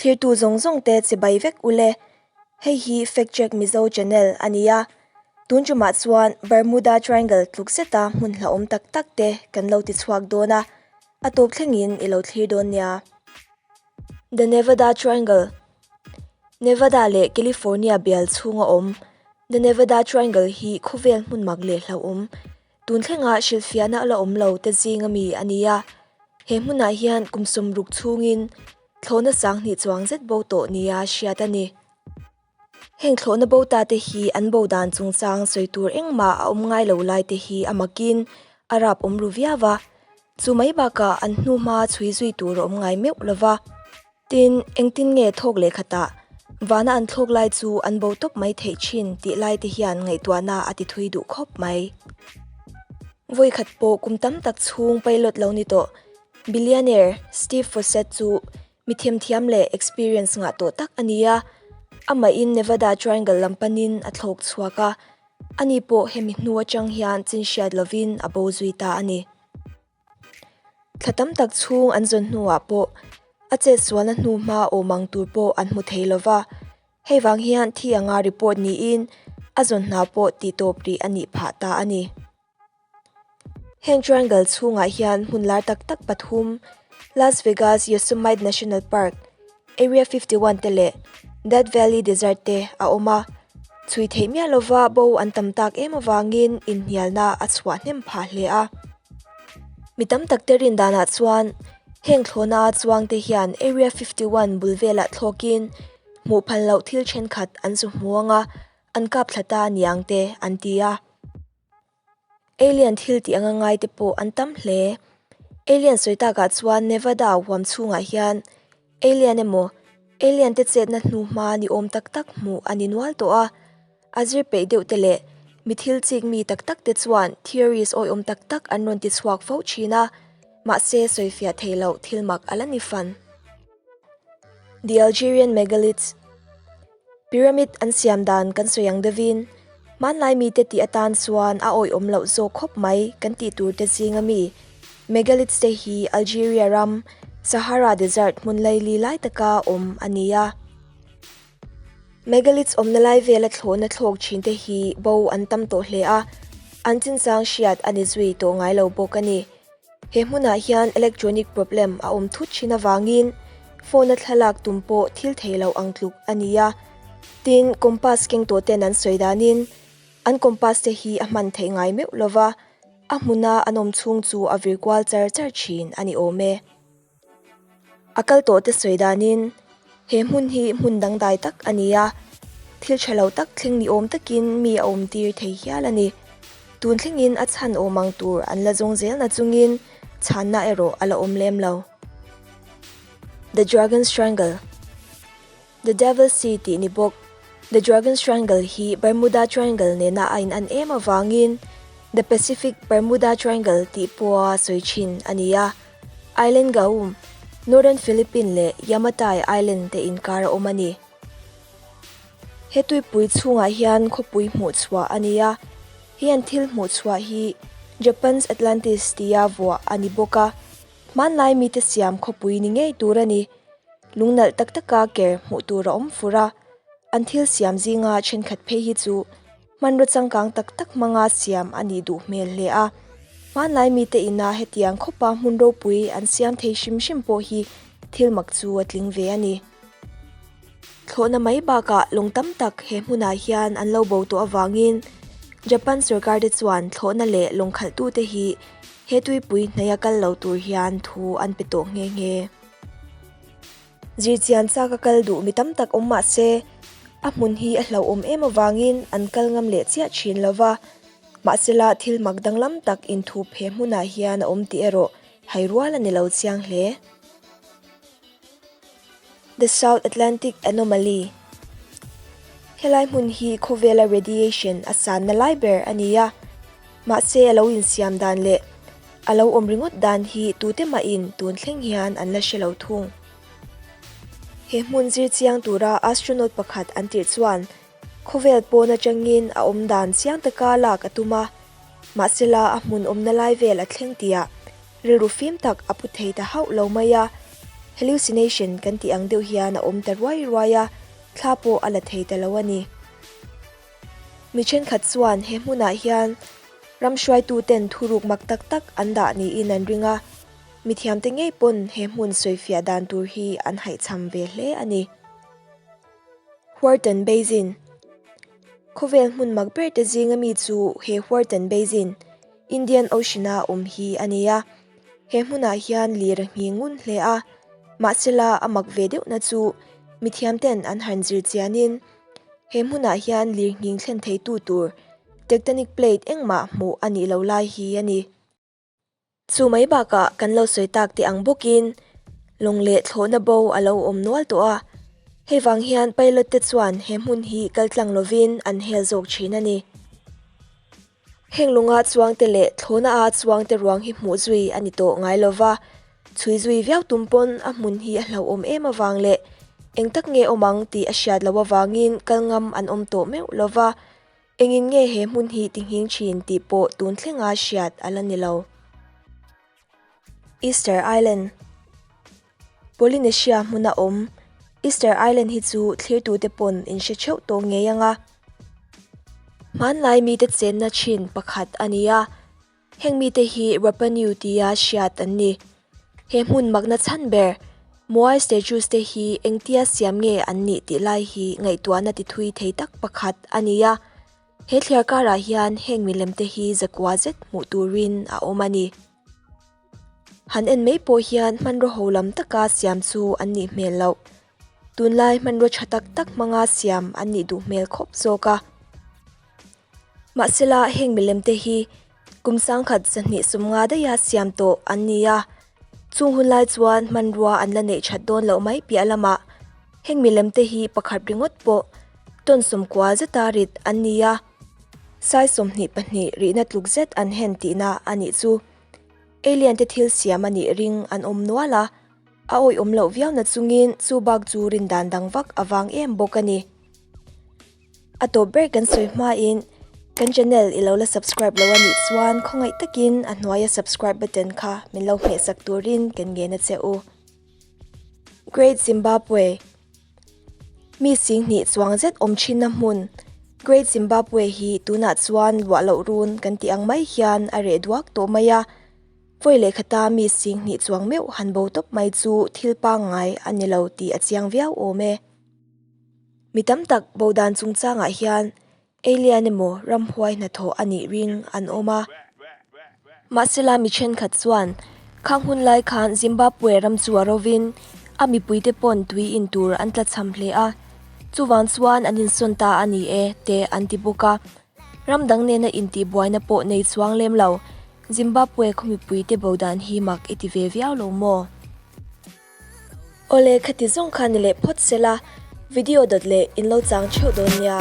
Thlirtu zawng zawng te chibai vek ule. Hei hi Fact Check Mizo channel a ni a. Tun tumah chuan Bermuda Triangle tluk zeta hmun hlauhawm tak tak te kan lo ti chhuak dawn a, a tawp thlengin i lo thlir dawn nia. The Nevada Triangle, Nevada leh California bial chhunga awm The Nevada Triangle hi khawvel hmun mak leh hlauhawm Tun thlengah hrilhfiahna a la awm lo te zing ami a ni a, he hmunah hian kum 60 chhungin thlawhna 2000 chuang zet bo tawh nia hriat a ni. Heng thlawhna bo ta te hi an bo dan chungchang sawi tur engmah a awm ngai lo lai te hi a makin a rap awm ru viau a, chu mai bakah an hnuhma chhui zui tur a awm ngai meuh lo va. Tin, engtin nge thawk leh khatah vana an thlawk lai chu an bo tawp mai theih thin tih lai te hian ngaihtuahna a ti thui duh khawp mai. Vawikhat pawh kum tam tak chhung pilot lo ni tawh billionaire Steve Fossett chu mi themthiam leh experience ngah tawh tak a ni a, amahin Nevada Triangle lam panin a thlawk chhuak a, ani pawh hemi hnu atang hian chin hriat lovin a bo zui ta a ni. Thla tam tak chhung an zawn hnuah pawh a chetsualna hnu hma awm ang tur pawh an hmu thei lova, hei vang hian thi anga report niin a zawn hna pawh tihtawp rih a nih phah ta a ni. Heng triangle chhungah hian hmun lar tak tak pathum, Las Vegas Yosemite National Park, Area 51 te leh Death Valley Desert te a awm a, chhui theih miah lova bo an tam tak em avangin inhnialna a chhuah hnem phah hle a. Mi tam tak te rin danah chuan heng thlawhna chuang te hian Area 51 bul velah thlawkin hmuh phal loh thil thenkhat an zu hmu anga an kap thla ta niang te an ti a. Alien thil tih anga ngai te pawh an tam hle. Alien sawi takah chuan Nevada huam chhungah hian alien emaw alien te chetna hnu hma ni awm tak tak hmuh a ni nual tawh a. A zir peih deuh te leh mi thil chik mi tak tak te chuan theories awihawm tak tak an rawn ti chhuak fo thin a, mahse sawifiah theih loh thil mak a la ni fan. The Algerian Megaliths Pyramid an siam dan kan sawi ang deuhin, hmanlai mite tih atan chuan a awihawm loh zawk khawp mai kan tih tur te zing ami Megaliths te hi Algeria ram Sahara Desert hmun laili lai taka awm a ni a. Megaliths awmna lai vela thlawhna thlawk thin te hi bo an tam tawh hle a, an chinchang hriat a ni zui tawh ngai lo bawk a ni. He hmunah hian electronic problem a awm thut thin avangin phone a thlalak tum pawh thil thei lo ang tluk a ni a. Tin, compass keng tawh ten an sawi danin an compass te hi a hman theih ngai meuh lova, a hmuna an awm chhung chu a vir kual char char thin a ni awm e. A kal tawh te sawi danin he hmun hi hmun dangdai tak a ni a, thil tha lo tak thleng ni awm takin mi a awm tir thei hial a ni. Tun thlengin a chhan awm ang tur an la zawng zel na chungin chhanna erawh a la awm lem lo. The Dragon's Triangle The Devil's Sea tih ni bawk. The Dragon's Triangle hi Bermuda Triangle nena a inan em avangin The Pacific Bermuda Triangle tih pawha sawi thin a ni a. Island Gaum, Northern Philippine leh Yamatai Island te inkar a awm a ni. He tuipui chhungah hian khawpui hmuh chhuah a ni a, he an thil hmuh chhuah hi Japan's Atlantis tia vuah a ni bawk a. Hmanlai mite siam khawpui ni ngei tur a ni. Lungnalh tak taka ker hmuh tur a awm fur a, an thil siam zinga thenkhat phei hi chu hmanraw changkang tak tak hmanga siam a nih duh hmel hle a. Hmanlai mite ina hetiang khawpa hmun ropui an siam thei hrim hrim pawh hi thil mak chu a tling ve a ni. Thlawhna mai bakah lawng tam tak he hmunah hian an lo bo tawh avangin Japan sorkar te chuan thlawhna leh lawng khalhtute hi he tuipui hnaia kal lo tur hian thu an pe tawh nghe nghe. Zirchian chak a kal duh mi tam tak awm mah se a hmun hi a hlauhawm em avangin an kal ngam leh chiah thin lo va, mahsela thil mak danglam tak inthup he hmunah hian a awm tih erawh hai rual a ni lo chiang hle. The South Atlantic Anomaly Helai hmun hi khawvela radiation a sanna lai ber a ni a, mahse a lo insiam dan leh a lo awm ringawt dan hi tute mahin tun thleng hian an la hre lo thung. He hmun zir chiang tura astronaut pakhat an tirh chuan khawvel pawn atangin a awm dan chiang taka lak a tum a, mahsela a hmun awmna lai vel a thleng tihah rilru fim tak a pu thei ta hauh lo mai a. Hallucination kan tih ang deuh hian a awm ta ruai ruai a, thla pawh a la thei ta lo a ni. Mi thenkhat chuan he hmunah hian ram hruaituten thuruk mak tak tak an dah niin an ring a, mithiamte ngei pawn he hmun sawifiah dan tur hi an haihchham ve hle a ni. Wharton Basin Khawvel hmun mak ber te zinga mi chu he Wharton Basin, Indian Ocean-a awm hi a ni a. He hmunah hian lir a nghing ngun hle a, mahsela a mak ve deuhna chu mithiamten an han zir chianin he hmunah hian lir nghing thlen theitu tur tectonic plate engmah hmuh a nih lo lai hi a ni. Chu mai bakah kan lo sawi tak teh ang bawkin lawng leh thlawhna bo a lo awm nual tawh a, hei vang hian pilot te chuan he hmun hi kal tlang lovin an hel zawk thin a ni. Heng lunga chuangte leh thlawhna a chuangte ruang hi hmuh zui a ni tawh ngai lova, chhui zui viau tum pawn a hmun hi a hlauhawm em avang leh eng tak nge awm ang tih a hriat loh avangin kal ngam an awm tawh meuh lova, Engin nge he hmun hi ti nghing thin tih pawh tun thlenga hriat a la ni lo. Easter Island Polynesia hmuna awm Easter Island hi chu thlirtute pawn in hre theuh tawh ngei anga hmanlai mite chenna thin pakhat a ni a. Heng mite hi Rapa Nui tia hriat an ni. He hmun makna chhan ber, Moai statues te hi engtia siam nge an nih tih lai hi ngaihtuahna ti thui thei tak pakhat a ni a. He thliar karah hian heng milem te hi zakua zet hmuh turin a awm a ni. Han en mai pawh hian hmanraw ho lam taka siam chu an nih hmel loh. Tunlai hmanraw tha tak tak hmanga siam an nih duh hmel khawp zawk a. Mahsela heng milemte hi kum sangkhat 200 sumnga daiha siam tawh an ni a, chung hun lai chuan hmanrua an la neih that dawn loh mai piah lamah heng milemte hi pakhat ringawt pawh tawn 90 zeta rit an ni a, sai 22 rihna tluk zet an hen tihna a nih chu. Alien te thil siam a nih ring an awm nual a, a awihawm loh viau na chungin chu bak chu rindan dang vak a vang em bawk a ni. A tawp ber kan sawi hmain kan channel i lo la subscribe lo a nih chuan khawngaih takin a hnuaia subscribe button kha min lo hmeh sak turin kan ngen a che u. Great Zimbabwe Mi singhnih chuang zet awm thinna hmun Great Zimbabwe hi tunah chuan luah loh run kan tih ang mai hian a reh duak tawh mai a. Vawi lehkhata mi singhnih chuang meuh han bo tawp mai chu thil pangngai a ni lo tih a chiang viau awm e. Mi tam tak bo dan chungchangah hian alien emaw ramhuai hnathawh a nih ring an awm a. Mahsela mi thenkhat chuan khang hun lai khan Zimbabwe ram chu a rovin a mipuite pawn tui in tur an tlachham hle a, chuvang chuan an insawn ta a ni e te an ti bawk a. Ram dang nena intihbuaina pawh nei chuang lem lo Zimbabwe khaw mipuite bo dan hi mak i ti ve viau lo maw? Awle khati zawng kha ni leh phawt sela video dawt leh in lo chang theuh dawn nia.